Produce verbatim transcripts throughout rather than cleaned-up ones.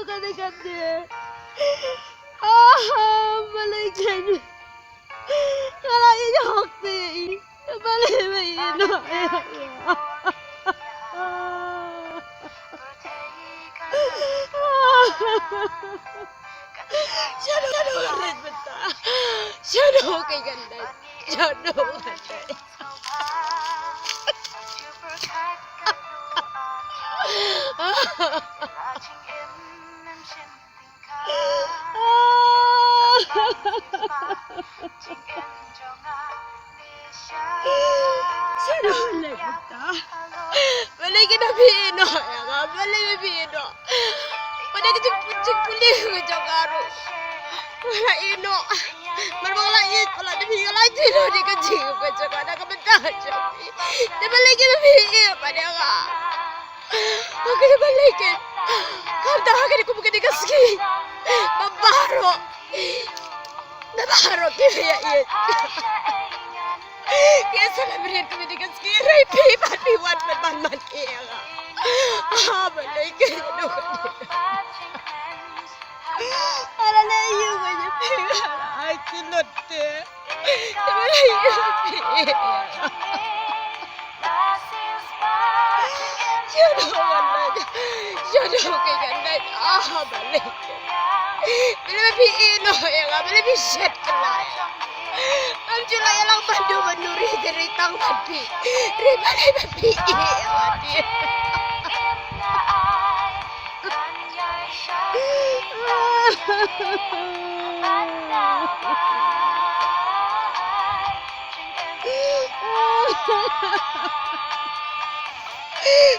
Kane kane. Ah, balei kane. Nga la ïoh hok te. Balei ba ïoh. Shadow, shadow, red bata. Shadow, kai gandai. Shadow, gandai. Balei kine phi ïeh noh ïa nga, balei phi ïeh noh. Balei ka jingput jingpule ka jong nga ruh. Nga la ïeh noh. Mar ba nga la ïeh palat da phi, nga la ïeh noh da ka jingim ka jong nga, da ka bynta jong phi. Te balei kine phi ïeh pat ïa nga. Haka balei ke. Kam da haka ni kum ka ni ka sngi. Ba baroh. Ba baroh ki ïa ïa. Ki celebrate kum ni ka sngi. Rai phi ban phi wan ban ban man ïa. Ah, balei ke. Ala le yu ba yu phi. Ai ki lut te.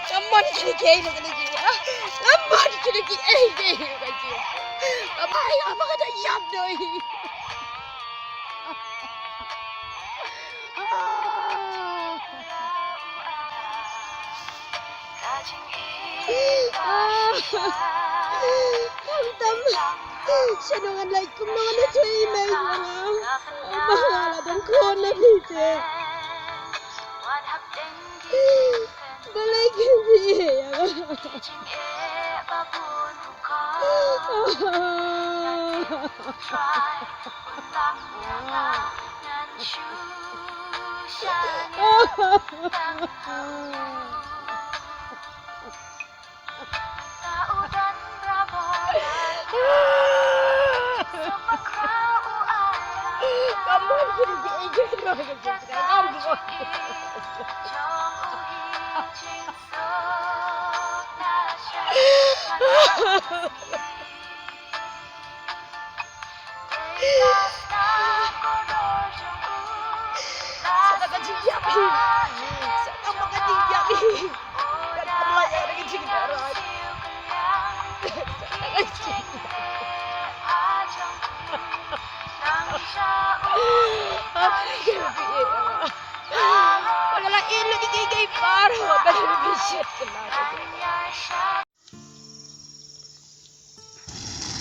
Ka mon kine kiei kiei ruh ka jingim. Ka mon kine kiei kiei ruh ka jingim. Ka bai ka ba ka da ïap doi. Tam tam. Sha nong an lai kum nong an chui mai. Ba la dong khon na phi te. Balei ki phi.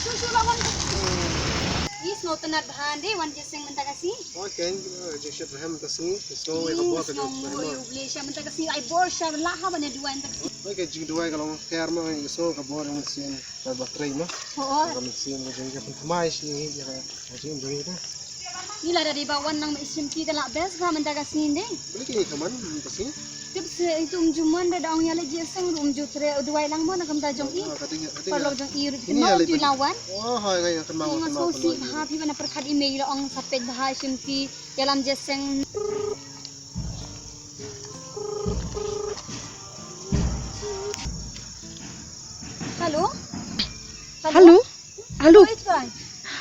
Shu shu la wan. Ni sngewtynnat bha de wan jingïaseng mynta ka sngi. Oi ken, jingïaseng mynta ka sngi. Sngewbha ïa ka bor ka jong. Sngewbha ïa U Blei sha mynta ka sngi ai bor sha la ha ban ïa duwai mynta ka sngi. Oi ken jingduwai ka long kher ma ïa sngewbha ka bor ïa mynsiem. Ka ba trei ma. Ka mynsiem ka jong ka pynthmai shi ïa ka jingduwai ka. Ni lada dei ba wan nang ma i Shimti te la best bha mynta ka sngi de. Balei ki ka man mynta ka sngi? Tip se itu um ju mon da ong ïa la jingïaseng ruh um ju trei u duwai lang mo na ka bynta jong i. Paralok jong i ruh ki kynmaw ju la wan. Oh hoi ngai kynmaw. Nga sngewsih bha phi ba na pyrkhat i mei la ong sa peit bha Shimti ïalam jingïaseng. Hello. Hello. Hello.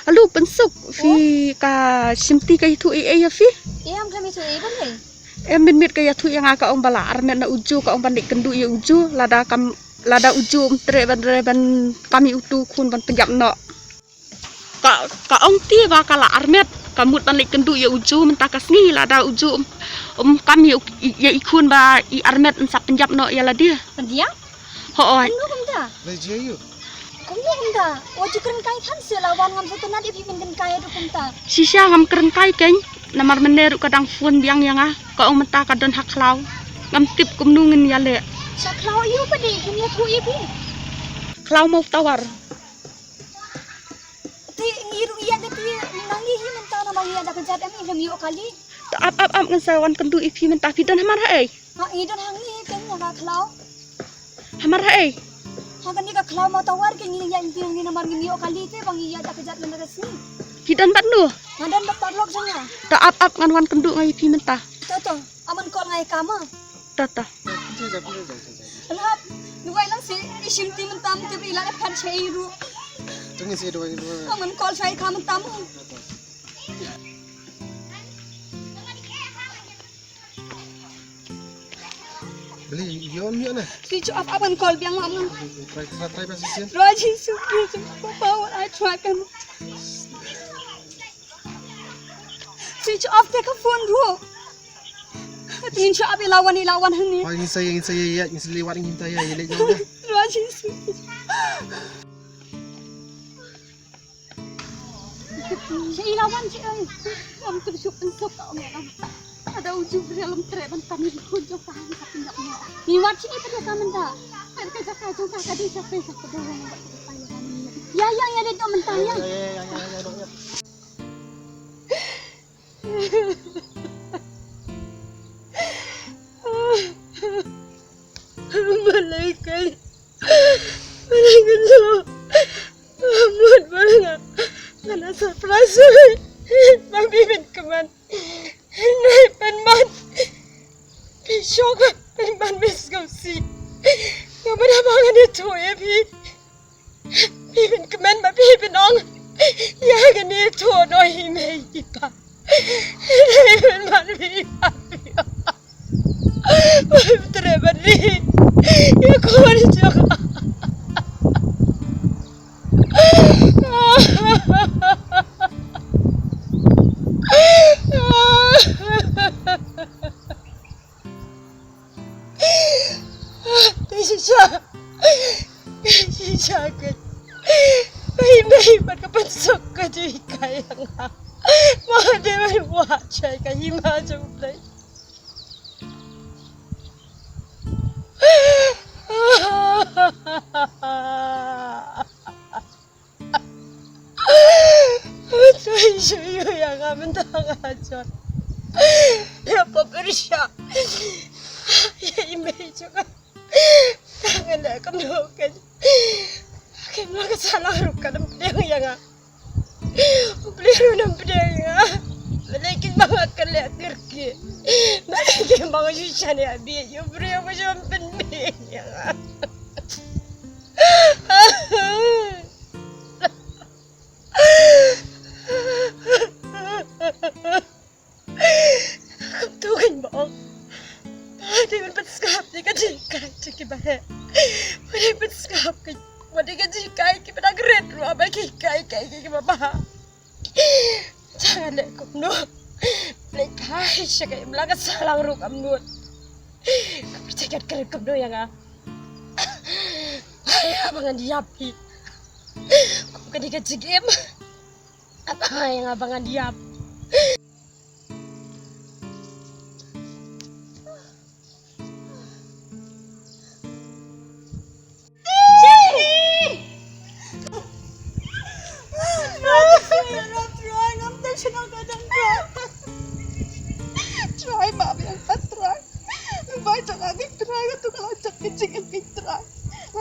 Hello, pynsuk phi ka Shimti ka ïathuh ei ei ïa phi? Em, ka ïathuh ei ban ei? Em, mynmiet ka ïathuh ïa nga ka ong ba la armet na u Ju, ka ong ban leit kynduh ïa u Ju, lada kam, lada u Ju um treh ban re ban kam ïa utu khun ban pynjah noh. Ka, ka ong te ba ka la armet, ka mut ban leit kynduh ïa u Ju mynta ka sngi, lada u Ju um, um kam ïa u, ïa i khun ba i armet yn sa pynjah noh ïa lade. Pynjah? Hooid. Kumno kumta? Lei jia ïu. Kumno kumta? Wat ju kren kai than seh la wan ngam sngewtynnat ïa phi phin kren kai haduh kumta. Shisha ngam kren kai keiñ. Namar mynne ruh ka dang phone biang ïa nga. Ka ong mynta ka don ha khlaw. Ngam tip kumno ngin ïaleh. Sha khlaw ïu pat de kin ïathuh ïa phi. Khlaw Mawtawar. Ïa da phi nang ïa hi mynta namar ïa da ka jat em i lem ïoh kali. To ap ap ap ngan sa wan kynduh ïa phi mynta phi don hamar haei? Ha i don hangne hi kane ha ka khlaw. Hamar haei? Ha kane ka khlaw ma tawar ke ngi ïa ïa phi hangne namar ngi ïoh kali te ba ngi ïa da ka jat lem da ka sngi. Phi don bad nu? Nga don bad paralok jong nga. To ap ap ngan wan kynduh nga ïa phi mynta. To to. Aman call nga ïa ka ma. To to. Lap, duwai lang si, i shim ti mynta mynta i la phan sha i ruh. Tungin si duwai duwai. Aman call sha i ka mynta mo. Beli yom yom na. Switch off aman call biang aman. Try try try pa sisi. Lord Jesus Christ, papa what I try kan. Switch off te ka phone ruh. Tin sha abi lawan i lawan hani. Wah, ngin sa ya, ngin sa ya, ya, ngin sa liwat ngin ta ya, ya leh jauh dah. Lord Jesus. Sha i lawan sha i. Am tu suk pensuk ka ong ya. Ada uju beri alam tre ban kami di kun jauh tahan sa pinjak mo. Ni wat sini pada ka menda. Kan ka jaka jauh ka di sa pe sa ke dorong. Ya ya ya dia menta ya. Ya ya ya ya ya. Malaikat, malaikat lo. Mut malaikat. Ngana surprise. Mami min keman. Nai pen man. Pishok pen man mis gausi. Ngam ada bangan itu ya bi. Phi pynkmen ba phi pynong ïa kane to, no hi mei hi pa. Phi pynman phi pa. Phi tre ban ri ïa ko ri jong. Te shisha, te shisha ka. Bai bai pat ka pynsuk ka jinghikai ïa nga. Ma dei ban wad shai ka hima jong U Blei. Tuh, shu ïa nga mynta nga jot. Ïa pop Risha. Ïa i mei jong nga. Nga leh kumno kan. Kim la ka sala ruh ka dam pdeng ïa nga. U Blei ruh dam pdeng ïa nga. Balei kim ba nga klet kyrkieh. Balei kim ba nga shu shaniah bieit. U Blei ruh ka shym pynbieit ïa nga. Kumto kein ba ong. Ba dei ban pynskhem ïa ka jinghikai jong kiba heh. Ba dei pynskhem kein ba dei ka jinghikai kiba dang rit ruh ba ki hikai kai kiba bha. Jangan leh kumno. Leh kai sha ka imlang ka sahlang ruh kam nud. Ka pyrthei kat kren kumno ïa nga. Ai ba ngan ïap hi. Kum ka dei ka jingim. Ai nga ba ngan ïap. Try ma biang ka try. Bai jong nga ngi try ka tu ka la jat ki jing ngi try.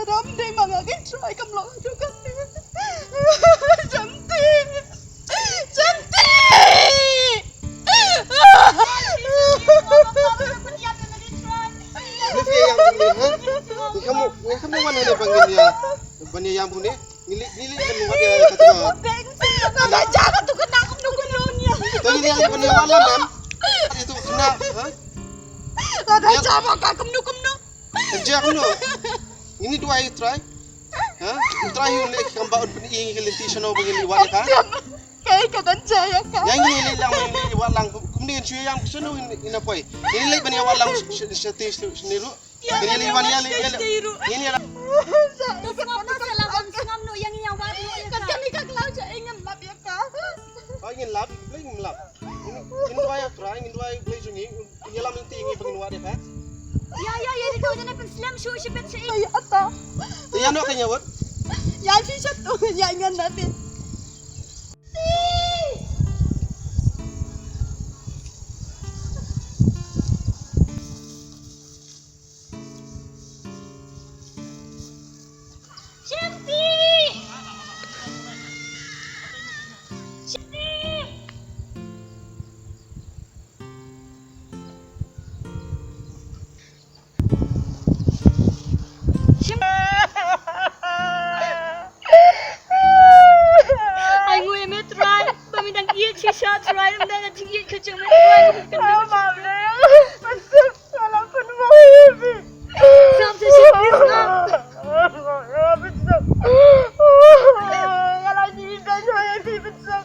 Ram dei ma nga ngi try kam long tu ka. Janti. Janti. Ni phi ïa ïam bun ne ha? Ni kamu, ni kamu wan ne ba ngin ïa, ban ïa ïam bun ne? Ngi leit, ngi leit ban wad ïa katu ka. Ka ja katu ka nang kumno kumno nia. To ngi leit ban ïa wad lam em. Itu kena ha? Ka ja ba ka kumno kumno. Ka ja kumno. Ngin ïa duwai try. Ha? Try ïa u leh kam ba un pyni ngi ka lynti shano ba ngin ïa wad ïa ka. Kai ka don jaya ka. Yang ini ini lang ini ini walang kumni shu yang sunu ini apa? Ini lagi bani walang seti sini ru. Ini lagi bani yang ini ini. Sngap no salah, sngap no yang ini yang wad no ya ka. Kami ka kelau ja ingin lap ya ka. Ingin lap, ingin lap. Ini ini dua ya try, ini dua play sungi. Ïa lam lynti ngi ba ngin wad ïa ka. Ïa ïa ïa, dei to ïa ne pynslem shuh shibit shuh. Ïa ata. Ïa noh ka ïa wad. Ïa shi shat tu ïa ngan na te. Tisha try ym da ka jingïeit ka jong me try. Mama, Pynsuk, nga la pynmong ïa phi. Sngap sha Shimti, sngap. Pynsuk. Nga la ïeit ïa phi, Pynsuk.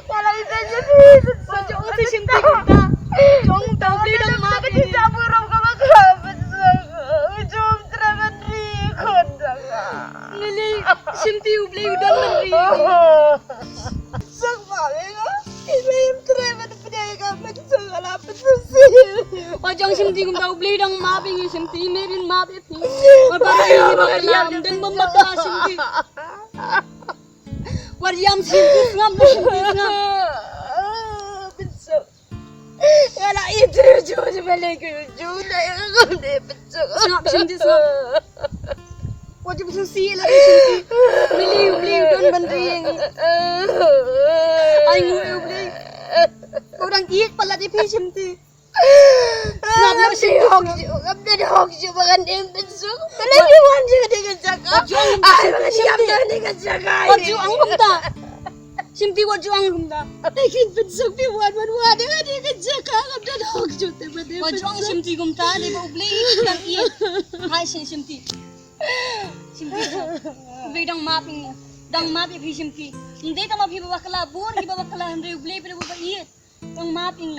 Nga la ïeit ïa phi, Pynsuk. Wat ong sha Shimti kumta. Wat ong kumta, U Blei u dang map ïa ngi. Ka jingburom kaba khraw, Pynsuk. U Blei um treh ban ri ïa i khun jong nga. Lei lei, Shimti, U Blei u don ban ri ïa ngi. Pynsuk, map ïa nga. I mei im treh ban pdiang ïa nga, Mynsuk, nga la pynsngewsih. Wat ong Shimti kumta, U Blei u dang map ïa ngi Shimti, i mei ruh in map ïa phi. Wat ba phi ïa bakla, ym don bym bakla Shimti. Wat ïam Shimti, sngap na Shimti, sngap. Mynsuk. Nga la ïeit ïa u Ju, Ju ba leh ïa u Ju, na ïa nga kumne, Mynsuk. Sngap Shimti, sngap. Wat ju pynsngewsih ïa lade Shimti. Lei lei, U Blei u don ban ri ïa ngi. Ai nguh ïa U Blei. U dang ïeit palat ïa phi Shimti. Sngap noh Shimti, sngap. Ngam don hok shuh ba ngan im, Mynsuk. Balei phi wan sha kane ka jaka? Wat ju ong kumta Shimti. Wat ju ong kumta. Shimti, wat ju ong kumta. Ai kin Mynsuk, phi wan wan wan ïa kane ka jaka, ngam don hok shuh te ba dei. Wat ju ong Shimti kumta, dei ba U Blei u dang ïeit. Hai shen Shimti. Shimti, U Blei dang map ïa ngi. Dang map ïa phi Shimti. Ym dei tang ma phi ba bakla, bun kiba bakla, hynrei U Blei phi ba ïeit. Dang map ïa ngi.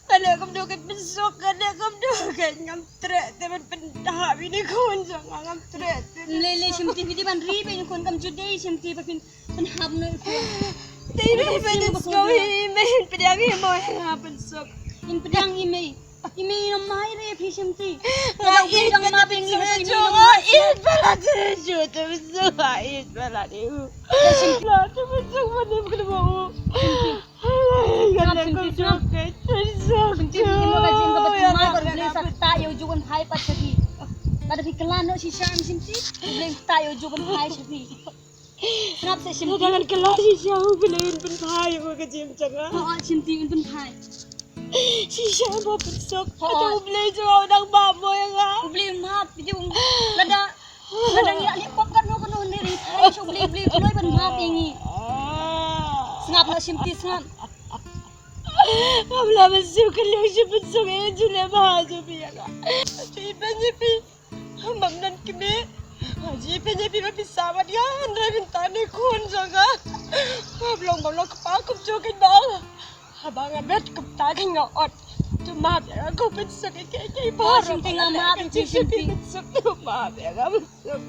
Ka dei kumno ka Mynsuk, ka dei kumno ka, ngam treh te ban pynhap ïa i khun jong nga, ngam treh te. Lei lei Shimti, phi dei ban ri beit ïa i khun, kam ju dei Shimti ba phin pynhap noh i khun. Te i mei ba dei sngewbha, i mei in pdiang ïa i mei, nga Mynsuk. In pdiang i mei. I mei in ym ai re ïa phi Shimti. Nga ïeit palat ïa u Ju, nga ïeit palat ïa u Ju, te Mynsuk, nga ïeit palat ïa u. Te Shimti. Te Mynsuk, ba nym kynmaw u. Shimti. Nga leh kumjuh keiñ, Mynsuk. Shimti, phi ïoh ka jingkaba thymmai, ba U Blei sa ktah ïa u Ju ban phai pat sha phi. Lada phi kylla noh shisha Shimti, U Blei ktah ïa u Ju ban phai sha phi. Sngap seh Shimti. Lada ngan kylla shisha, U Blei un pynphai ïa ka jingim jong nga. Hooid Shimti, un pynphai. Shisha ba Mynsuk. Hooid. Lada U Blei jong nga u dang map mo ïa nga. U Blei map, u Ju. Lada, lada ngi ïa leh pop katno katno hynrei ngi phai sha U Blei, U Blei u kloi ban map ïa ngi. Sngap noh Shimti, sngap. Ngam lah ban siew kylliang sha Mynsuk, eh, ju leh bha jong phi ïa nga. Phi ban ïa phi. Ngam don kmie. Haji phi ïa phi ba phi sah bad nga hynrei mynta ne khun jong nga. Ngam long, ngam long kpa kumjuh keiñ ba. Haba nga bet kumta keiñ nga ot. To map ïa nga ko Mynsuk, ïa kiei kiei baroh. Shimti, nga map ïa phi Shimti. Mynsuk, to map ïa nga Mynsuk.